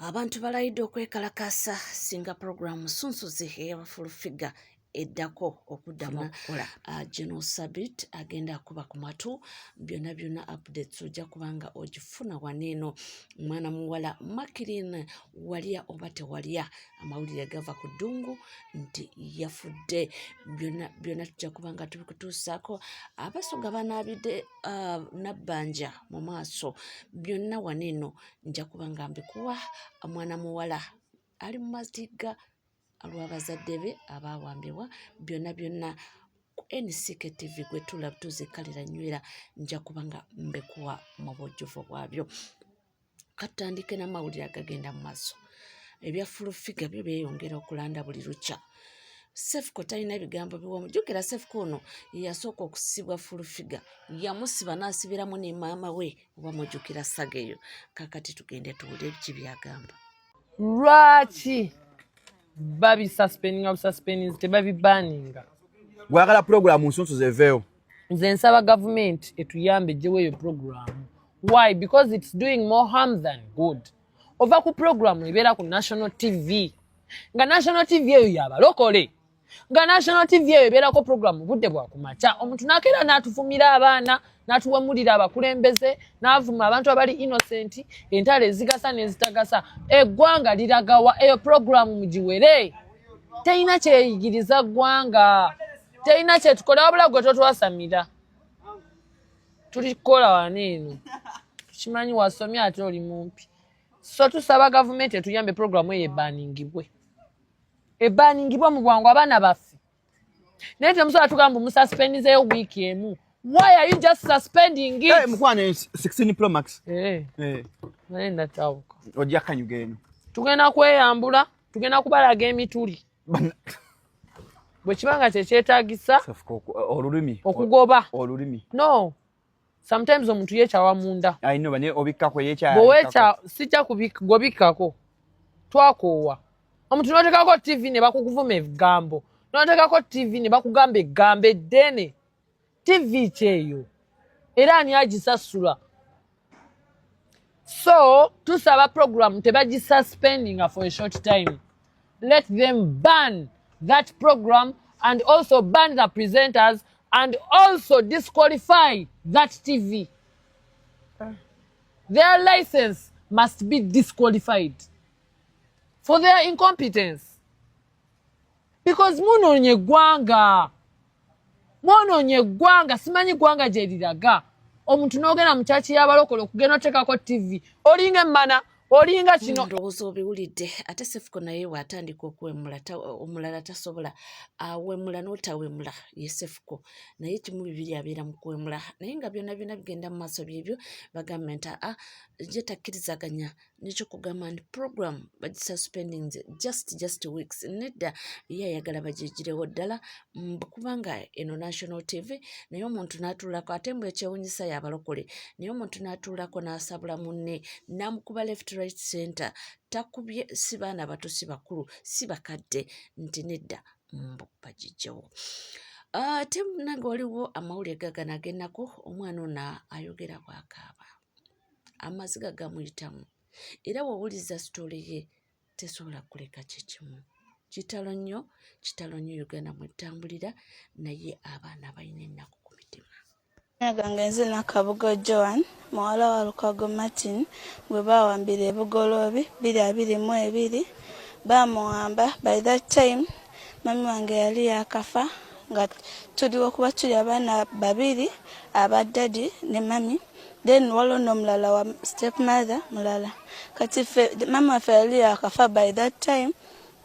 Abantu balayidde okwekalakaasa singa pulogulaamu Sunsuzi ey'aba Full Figure eddako okuddamu okukola. General Sabit agenda akuba ku matu, byonna byonna updates ojja kubanga ogifuna wano eno. Mwana muwala Makirin, walya oba tewalya? Amawulire gava ku ddungu nti yafudde. Byonna byonna tujja kubanga tubikutuusaako. Abasoga banaabidde Nabbanja mu maaso. Byonna wano eno nja kuba nga mbikuwa. Mwana muwala ali mu matigga lw'abazadde be abaawambibwa. Byonna byonna ku NCK TV gwe tula tuzikalira nywera, nja kuba nga mbikuwa mu bujjuvu bwabyo. Katutandike n'amawulire agagenda mu maaso. Ebya Full Figure byo byeyongera okulanda buli lukya. Sefuko talina bigambo biwomu. Jjukira Sefuko ono yeyasooka okusibwa Full Figure, yamusiba n'asibiramu ne maama we, oba mujjukira saga eyo. Kakati tugende tuwulire biki byagamba. Lwaki babisuspendinga bususpendinga, tebabibaninga? Gwagala pulogulaamu Nsunsu zeveewo? Nze nsaba gavumenti etuyambe ejjewo eyo puroguramu. Why? Because it's doing more harm than good. Ova ku puroguramu ebeera ku national TV, nga national TV eyo yabalokole, nga national TV eyo ebeerako puroguramu budde bwakumakya, omuntu nakeera n'atuvumira abaana, n'atuwemulira abakulembeze, n'avuma abantu abali innocent, entalo ezigasa n'ezitagasa. Eggwanga liragawa? Eyo puroguramu mugiwere, terina kyeyigiriza ggwanga, terina kyetukola. Wabula gwe totwasamira, tuli kukola wano eno, tukimanyi wasomye ate oli mumpi. So tusaba gavumenti etuyambe, puroguramu eyo ebaningibwe, ebaningibwe mu bwangu, abaana baffe. Naye temusobola tugamba mususpendizeyo wiiki emu. Why are you just suspending it? Hey, mukwano, 16 Pro Max. Eh, Eh, naye natawuka. Ojja kanyuga eno. Tugenda kweyambula, tugenda kubalaga emituli bwe kiba nga kyekyetagisa. Safuka olulimi. Okugoba. Olulimi. No, sometimes omuntu yekyawa munda. I know, bane obikkako yekyaya. Bwewekya sijja kugobikkako. Twakoowa omuntu notekako TV ne bakukuvuma ebigambo, notekako TV ne bakugamba eggambo eddene. TV kyeyo, era ani agisasula? So tusaba program tebagisuspendinga for a short time. Let them ban that program and also ban the presenters and also disqualify that TV. Their license must be disqualified for their incompetence, because munoonya eggwanga, mwonoonye eggwanga. Simanyi ggwanga gye liraga. Omuntu n'ogenda mu kyaki y'abalokole okugenda oteekako TV, olinga emmana, olinga kino. Ndowooza obiwulidde. Ate Sefuko naye bw'atandika okuwemula, omulala tasobola. Awemula n'otawemula ye Sefuko, naye kimu bibiri, abeera mu kuwemula. Naye nga byonna byonna bigenda mu maaso byebyo, bagambye nti aa ye takkirizaganya nekyokugamba nti program bagisuspendinze just weeks. Nedda, ye ayagala bagigirewo ddala, kubanga eno national TV, naye omuntu n'atuulako, ate mbwe ekyewunyisa yabalokole, naye omuntu n'atuulako n'asabula munne n'amukuba left, right, center. Takubye si baana bato, si bakulu, si bakadde, nti nedda, mbu bagijjewo. Ate nange waliwo amawulire gagano ag'ennaku. Omwana ono ayogera bw'akaaba, amaziga gamuyitamu, era bw'owuliriza story ye tesobola kuleka kyekimu. Kitalo nnyo, kitalo nnyo Uganda mwetambulira, naye abaana balina ennaku ku mitima. Gange nze Nakabugo Joan, muwala wa Lukago Martin, gwe baawambira e Bugoloobi 2022. Baamuwamba by that time mami wange yali yakafa, nga tuliwo kuba tuli abaana babiri aba daddy ne mami, then waliwo n'omulala wa step mother mulala. Kati ffe mama waffe yali yakafa by that time,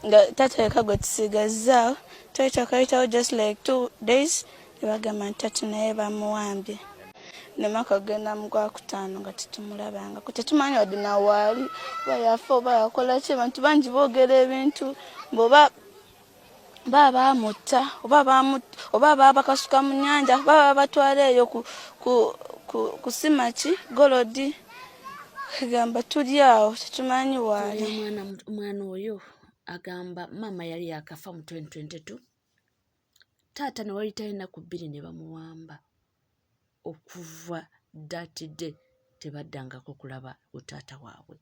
nga taata yekka gwe tusigazzaawo. Twali twakayitawo just like 2 days ne bagamba nti tatu naye bamuwambye. Nemaka kugenda mu Gwakutaano nga tetumulabangako, tetumanyi wadde nawaali, oba yafa oba yakola ki. Abantu bangi boogera ebintu bweoba baba bamutta, oba babakasuka mu nyanja, oba babatwala eyo kusima ki gold. Gamba tuli awo, tetumanyi waali. Omwana oyo agamba maama yali yakafa mu 2022, taata ne wayitayo ennaku 2 ne bamuwamba. Okuva that day tebaddangako kulaba ku taata waabwe.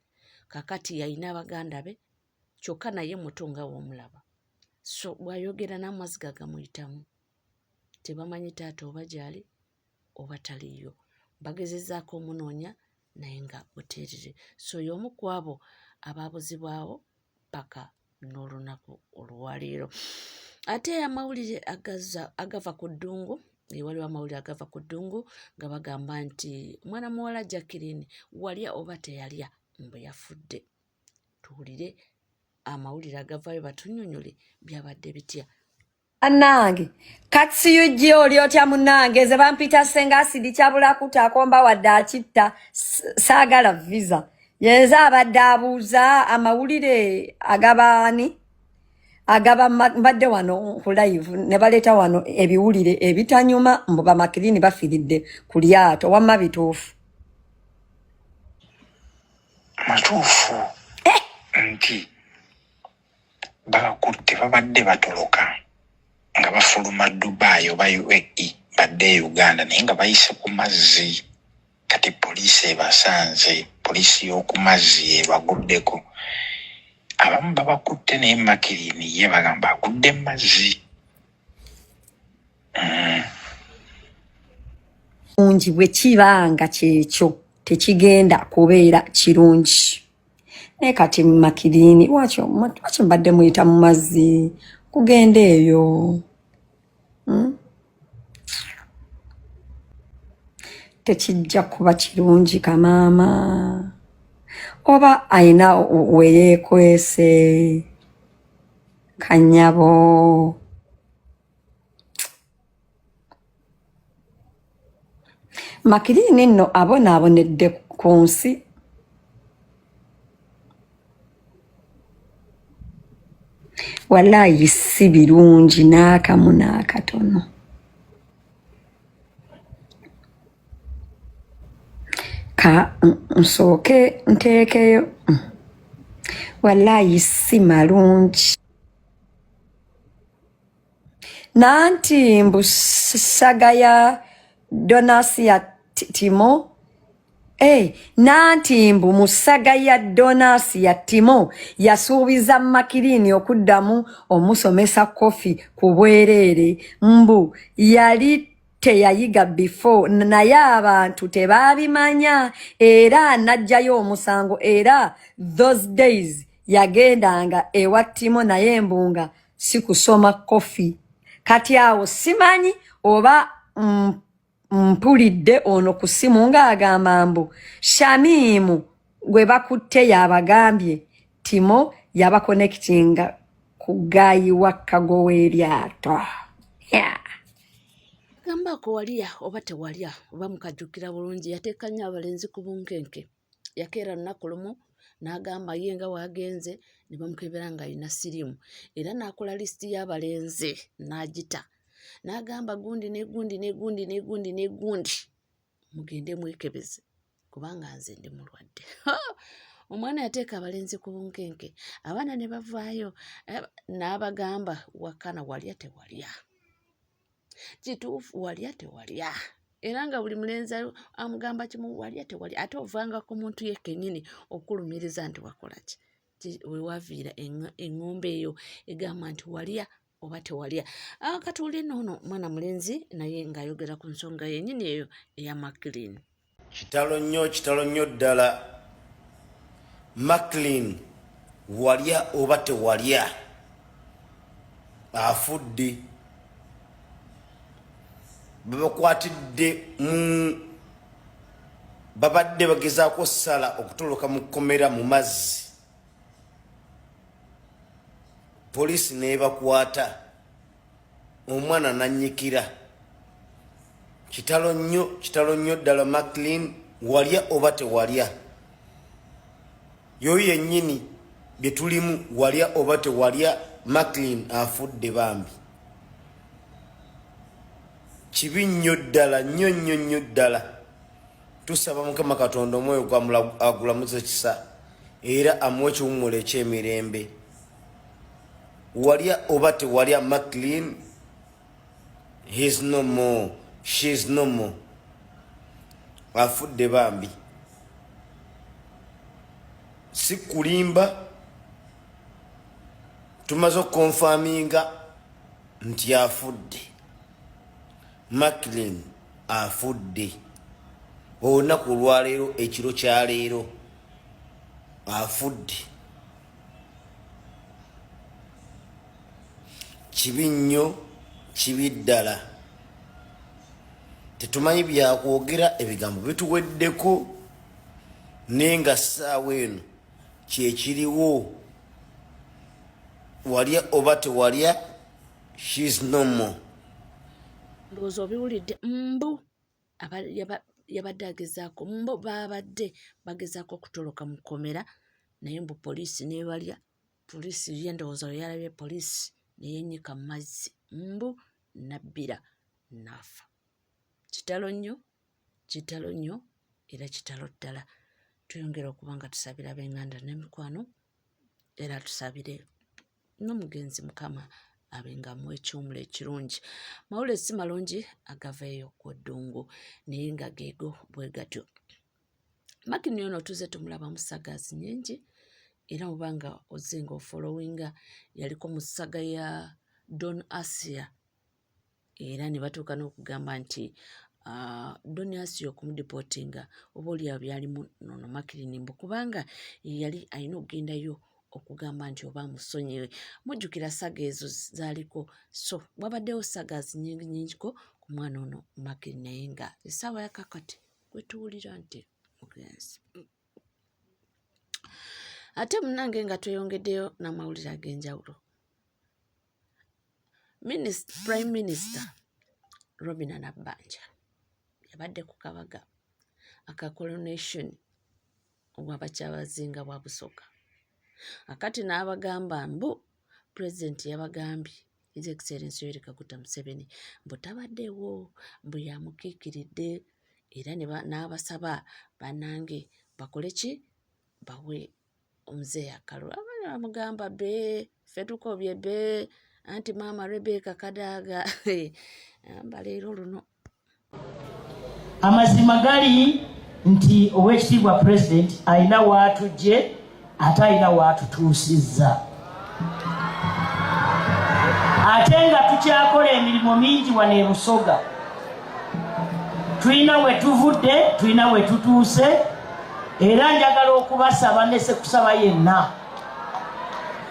Kakati yalina baganda be, kyokka naye muto nga w'omulaba. So bw'ayogera n'amaziga gamuyitamu. Tebamanyi taata oba gy'ali oba taliiyo. Bagezezzaako omunoonya naye nga buteerere. So y'omu ku abo abaabuzibwawo paka n'olunaku olwaleero. Ate amawulire agava ku ddungu, waliwo amawulire agava ku ddungu nga bagamba nti mwana muwala Jacqueline walya oba teyalya mbu yafudde. Tuwulire amawulire agavayo batunyonyole byabadde bitya. Bannange Kats UG oli otya munnange, nze bampita Ssenga Asidi kyabulakuta akomba wadde akitta, saagala visa. Yenze abadde abuuza amawulire agabaani agaba mbadde wano ku live ne baleeta wano ebiwulire ebitanyuma mbu bamakirini bafiiridde ku lyato. Wamma bituufu? Matuufu nti babakutte babadde batoloka nga bafuluma Dubai oba UAE badde e Uganda, naye nga bayise ku mazzi. Kati poliisi ebasanze, poliisi y'oku mazzi ebaguddeko, abamu babakutte, naye Makirini ye bagamba agudde mu mazzi. Kirungi bwe kiba nga kyekyo, tekigenda kubeera kirungi. Naye kati Makirini, lwaki lwaki mbadde muyita mu mazzi kugenda eyo? Tekijja kuba kirungi. Kamaama oba ayina weyeekwese kanyabo. Makirini nno abonaabonedde ku nsi. Walaayi si birungi n'akamu n'akatono. Ka nsooke nteekeyo. Walaayi si malungi. Nanti mbu saga ya Donasi ya Timo. Hey, nanti mbu mu saga ya Donasi ya Timo yasuubiza Makirini okuddamu omusomesa kofi ku bwereere, mbu yali teyayiga before, naye abantu tebaabimanya era n'aggyayo omusango. Era those days yagendanga ewa Timo, naye mbunga si kusoma kofi. Kati awo simanyi oba mpulidde ono ku ssimu ng'agamba mbu Shamimu gwe bakutte yabagambye Timo yabakonectinga ku guy wa cargo w'eryato, yeah. Gambako walya oba tewalya, oba mukajjukira bulungi, yateeka nnyo abalenzi ku bunkenke. Yakeera lunaku lumu n'agamba ye nga waagenze ne bamukebera ng'alina siriimu, era n'akola lisiti y'abalenzi n'agita, n'agamba gundi ne gundi ne gundi ne gundi ne gundi, mugende mwekebeze kubanga nze ndi mulwadde. Omwana yateeka abalenzi ku bunkenke, abaana ne bavaayo n'abagamba wakana walya tewalya, kituufu walya tewalya, era nga buli mulenzi amugamba kimu, walya tewalya. Ate ovanga ku muntu ye kennyini okulumiriza nti wakola ki, wewaviira eŋŋombe eyo egamba nti walya oba tewalya. Katuwulire noono mwana mulenzi naye ng'ayogera ku nsonga yennyini eyo eya Maclean. Kitalo nnyo, kitalo nnyo ddala. Maclean walya oba tewalya afudde. Babakwatidde mu babadde bagezaako sala okutoloka mu kkomera mu mazzi, poliisi n'ebakwata, omwana nanyikira. Kitalo nnyo, kitalo nnyo ddala. Maclean walya oba tewalya, yoyo yennyini bye tulimu, walya oba tewalya, Maclean afudde bambi. Kibi nnyo ddala, nnyo nnyo nnyo ddala. Tusaba Mukama Katonda omwoyo agulamuze kisa era amuwe ekiwummulo ekyemirembe. Walya oba tewalya, Maclean, he's no more, she's no more, afudde bambi. Si kulimba, tumaze okukonfaminga nti afudde. Macklin afudde olunaku olwaleero, ekiro kyaleero afudde. Kibi nnyo, kibi ddala. Tetumanyi byakwogera, ebigambo bituweddeko, naye nga ssaawa eno kyekiriwo, walya oba tewalya, shes no more. Ndowooza obiwulidde mbu yabadde agezaako, mbu baabadde bagezaako okutoloka mu kkomera, naye mbu poliisi nebalya. Poliisi ye ndowooza we yalabye poliisi neyennyika mu mazzi, mbu nabbira n'afa. Kitalo nnyo, kitalo nnyo, era kitalo ddala. Tuyongera okuba nga tusabira ab'enganda n'emikwano, era tusabire n'omugenzi, Mukama abe nga amuwa ekiwumulo ekirungi. Mawulire si malungi agava eyo ku ddungu, naye nga geego bwe gatyo. Makini ono tuze tumulaba mu sagas nyingi, era oba nga ozze nga ofollowinga, yaliko mu saga ya Don Asia, era ne batuuka n'okugamba nti Don Asia okumudeportinga oba oliawo byalimu nono Makirini, mbu kubanga yali alina okugendayo okugamba nti oba amusonyiwe. Mujjukira saga ezo zaaliko. So wabaddewo sagas nyingi nyingiko ku mwana ono Makirini, naye nga essaawa yakakati gwe tuwulira nti mugenzi. Ate munange nga tweyongeddeyo n'amawulire ag'enjawulo, Prime Minister Robina Nabbanja yabadde ku kabaga aka coronation obwabakyabazinga bwa Busoga. Akati n'abagamba mbu Pulezidenti yabagambye, His Excellency Yoweri Kaguta Museveni, mbu tabaddewo, mbu yamukiikiridde, era n'abasaba bannange bakole ki, bawe omuzeeyi akalulu. Abaana bamugamba be ffe tukobye be anti maama Rebecca Kadaga amba leero luno. Amazima gali nti Oweekitiibwa Pulezidenti alina waatujje ate alina waatutuusizza, ate nga tukyakola emirimu mingi wano e Busoga. Tulina we tuvudde, tulina we tutuuse, era njagala okubasaba nese kusaba yenna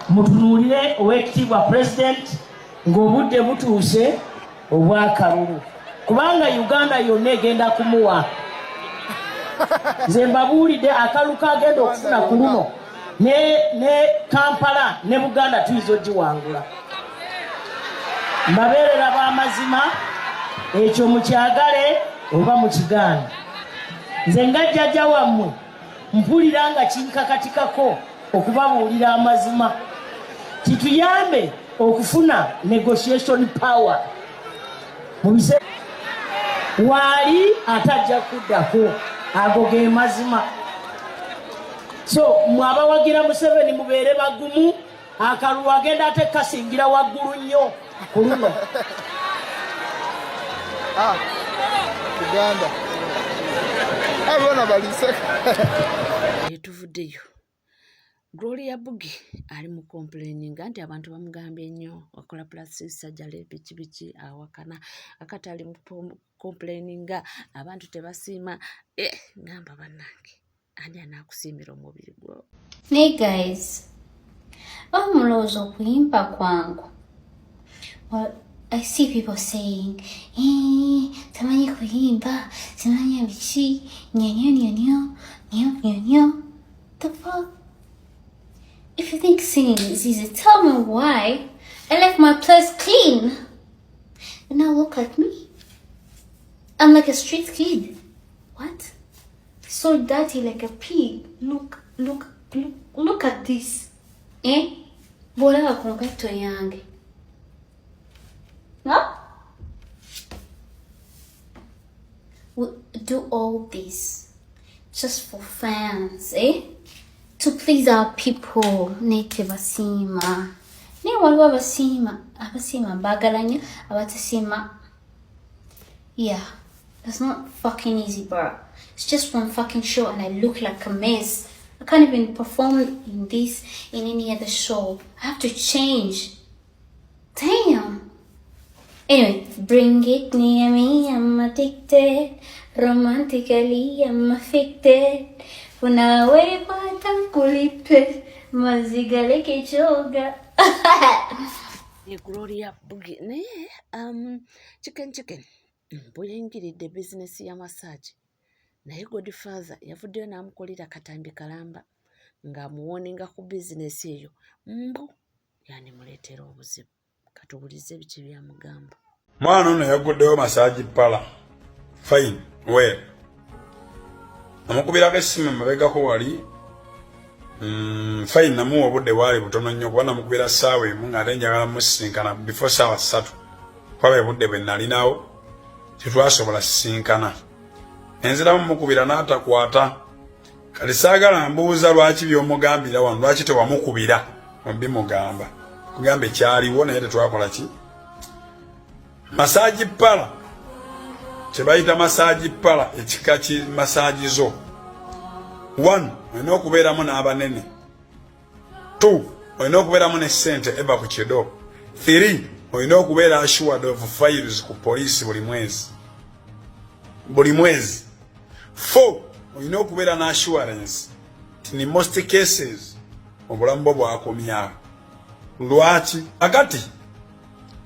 mutunuulire Oweekitiibwa Pulezidenti ng'obudde butuuse obwakalulu, kubanga Uganda yonna egenda kumuwa. Nze mbabuulidde, akalulu kagenda okufuna ku luno ne Kampala ne Buganda tuyinza ogiwangula. Mbabeerera b'amazima, ekyo mukyagale oba mukigaana. Nze nga jjajja wammwe mpulira nga kinkakatikako okubabuulira amazima, kituyambe okufuna negotiation power mu biseera waali atajja kuddako. Ago ge mazima. So mwe abawagira Museveni mubeere bagumu, akalulu agenda ate kasingira waggulu nnyo ku luno. Ah, Uganda. Abona baliseka. Tuvuddeyo. Gloria Bugie ali mu complaininga nti abantu bamugambye nnyo wakola plastic surgery biki biki, awakana akati ali mu complaininga abantu tebasiima. Eh, ngamba bannange, ani anaakusiimira omubiri gwo? Hey guys, oba mulowooza okuyimba kwangu? Well, I see people saying, eh, tamanyi kuyimba, simanyi biki, nyo nyo nyo nyo, nyo nyo nyo. The fuck? If you think singing is easy, tell me why I left my place clean. And now look at me. I'm like a street kid. What? So dirty like a pig. Look, look, look, look at this. Eh? Bw'olaba ku ngatto yange. No? We do all this just for fans, eh? To please our people, naye tebasiima. Naye waliwo abasiima, abasiima mbaagala nnyo, abatasiima. Yeah, that's not fucking easy, bro. It's just one fucking show and I look like a mess. I can't even perform in this in any other show. I have to change. Damn. Anyway, bring it near me, I'm addicted. Romantically, I'm affected. Unawepata nkulipe mazigaleke choga. Ye Gloria Bugie naye chicken chicken bweyingiridde bizinesi ya massage, naye Godfather yavuddeyo n'amukolera katambi kalamba ng'amuwoninga ku bizinesi eyo mbu yandimuleetera obuzibu. Katubulize biki byamugamba. Mwana ono yaguddewo massage parlour, fine, well, namukubirako essimu emabegako wali. Fine, namuwa obudde bwali butono nnyo kuba namukubira ssaawa 1 ng'ate njagala musisinkana before ssaawa 3, kuba obudde bwe nalinawo tetwasobola sisinkana. Enziramu mukubira n'atakwata. Kati saagala mbuuza lwaki by'omugambira wano, lwaki tewamukubira bimugamba kugamba ekyaliwo, naye tetwakola ki. Massage parlour, kyebayita massage parlour, ekika ki massage zo, one, olina okubeeramu n'abanene, two, olina okubeeramu ne ssente eva ku kido, three, olina okubeera assured of files ku poliisi buli mwezi buli mwezi, four, olina okubeera ne assurance nti in most cases obulamu bwo bwakomyawo. Lwaki akati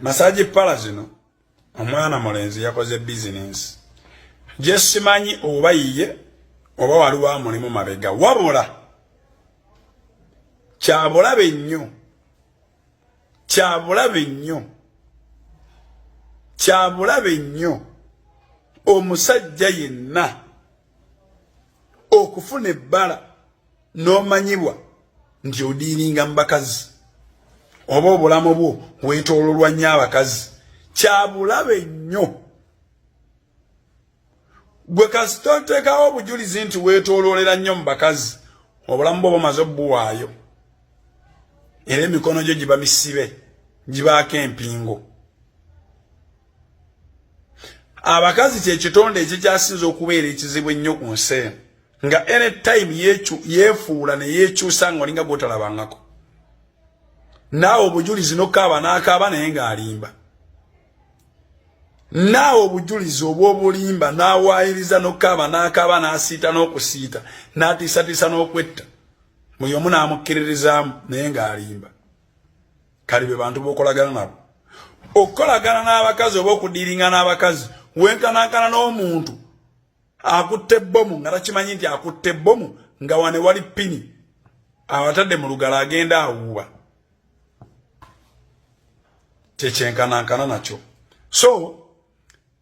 massage parlour zino? Omwana mulenzi yakoze bizinensi gye simanyi oba yiye oba waliwo amulimu mabega, wabula kyabulabe nnyo, kyabulabe nnyo, kyabulabe nnyo omusajja yenna okufuna ebbala n'omanyibwa nti odiiringa mu bakazi oba obulamu bwo weetoololwa nnyo abakazi. Kyabulabe nnyo. Gwe kasita oteekawo obujulizi nti weetooloolera nnyo mu bakazi, obulamu bwo bumaze obbuwaayo, era emikono gyo giba misibe, gibaako empingo. Abakazi kyekitonde ekikyasinza okubeera ekizibu ennyo ku nsi eno, nga anytime yeefuula ne yeekyusa nga olinga gwotalabangako. Naawe obujulizi nokaaba n'akaaba naye ng'alimba, naawe obujulizi obw'obulimba n'awaayiriza n'okaaba n'akaaba n'asiita n'okusiita n'atiisatiisa n'okwetta, buli omu n'amukkiririzaamu naye ng'alimba. Kali be bantu b'okolagana nabo. Okukolagana n'abakazi oba okudiiringa n'abakazi, wenkanankana n'omuntu akutte ebbomu nga takimanyi nti akutte ebbomu, nga wane wali pini abatadde mu lugalo agenda awuuba. Kyekyenkanankana nakyo. So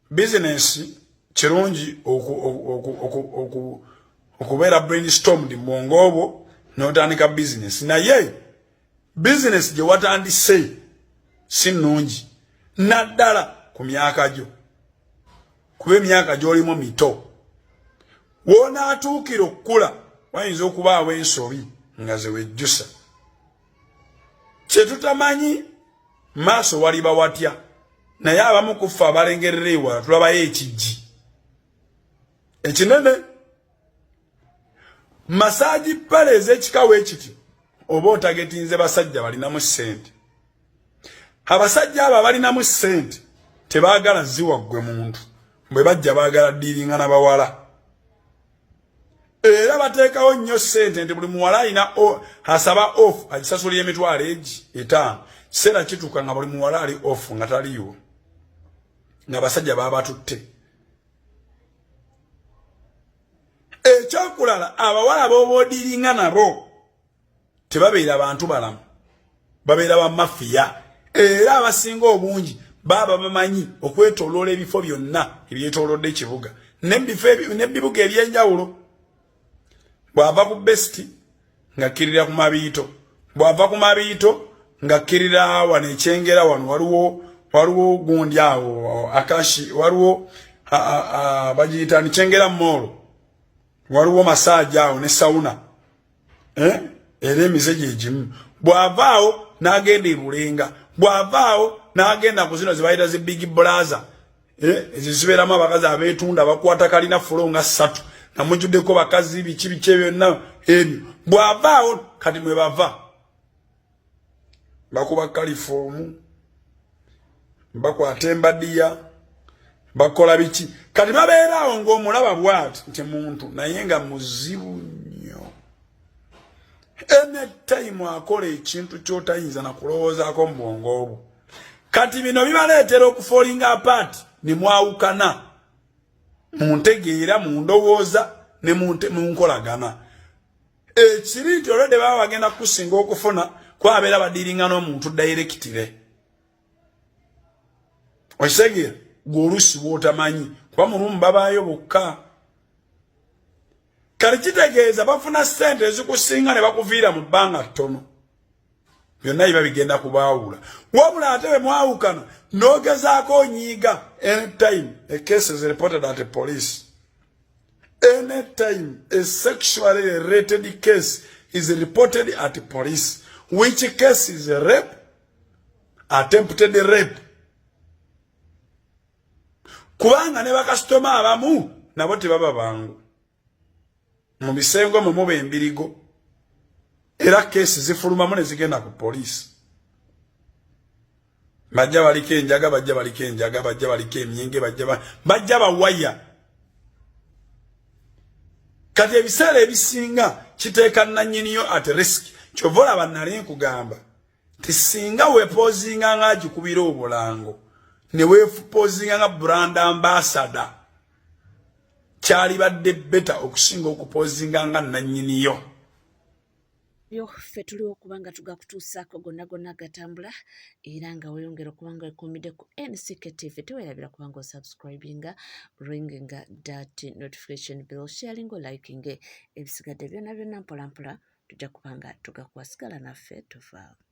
bizinensi kirungi okubeera brainstormed mu bwongo obwo n'otandika bizinesi, naye bizinesi gye watandise si nnungi, naddala ku myaka gyo, kuba emyaka gy'olimu mito. Woonaatuukira okukula wayinza okubaawo ensobi nga ze wejjusa kyetutamanyi maaso waliba watya. Naye abamu kuffe abalengerera ewala tulabayo ekijji ekinene. Massage parlour ez'ekikawo ekityo, oba otagetinze basajja balinamu ssente. Abasajja abo abalinamu ssente tebaagala ziwa ggwe muntu. Bwe bajja baagala ddiiringa na bawala, era bateekawo nnyo ssente nti buli muwala alina asaba off agisasulira 500,000. Kiseera kituuka nga buli muwala ali off nga taliiwo, nga basajja babatutte. Ekyokulala, abawala b'oba odiiringa nabo tebabeera bantu balamu, babeera ba mafia, era abasinga obungi baaba bamanyi okwetoloola ebifo byonna ebyetoolodde ekibuga n'ebibuga ebyenjawulo. Bw'ava ku Best ng'akkirira ku Mabiito, bw'ava ku Mabiito ng'akkirira wano ekyengera, wano waliwo gundi awo akashi, waliwo bagiyita ni Kyengera Mall, waliwo massage awo ne sauna, eh? Era emize gye gimu. Bw'avaawo n'agenda ebulenga, bw'avaawo n'agenda ku zino zebayita zi Big Brother, eh? Ezo zibeeramu abakazi abeetunda, bakwata kalina floor nga ssatu. nga mujjuddeko bakazi biki biki byonna ebyo bw'avaawo kati mwe bava bakuba kalifoomu bakwata embadiya bakola biki kati babeera awo ng'omulaba bwati nti muntu naye nga muzibu nnyo anytime akola ekintu ky'otayinza na kulowoozaako mu bwongo obwo kati bino bibaleetera okufolinga apart ne mwawukana mu ntegeera mu ndowooza ne mu nkolagana ekiri nti olwedde baba bagenda kukusinga okufuna kwabeera badiringa n'omuntu dayirekitire okitegeera gwe oluusi bwotamanyi kuba mulumu babaayo bokka kati kitegeeza bafuna ssente ezikusinga ne bakuviira mu bbanga ttono byonna biba bigenda kubaawula wabula ate bwe mwawukana n'ogezaako onyiiga anytime a case is reported at the police anytime a sexually related case is reported at the police which case is a rape attempted rape kubanga ne bakasitoma abamu nabo tebaba bangu mu bisengo mwe muba embirigo era keesi zifulumamu ne zigenda ku poliisi bajja baliko enjaga bajja baliko enjaga bajja baliko emyenge bajja bawaya kati ebiseera ebisinga kiteeka nanyiniyo at risk kyova olaba nali nkugamba nti singa wepozinga nga agikubira obulango ne weepozinga nga brand ambassador kyalibadde better okusinga okupozinga nga nannyiniyo Yo ffe tuliwo okuba nga tugakutuusaako gonna gonna gatambula era nga weeyongera okuba nga wekuumidde ku NCK TV teweerabira kuba nga osubscribinga ringinga that notification bell sharing olikinge ebisigadde byonna byonna mpola mpola tujja kuba nga tugakuwa sigala naffe tuvaawo.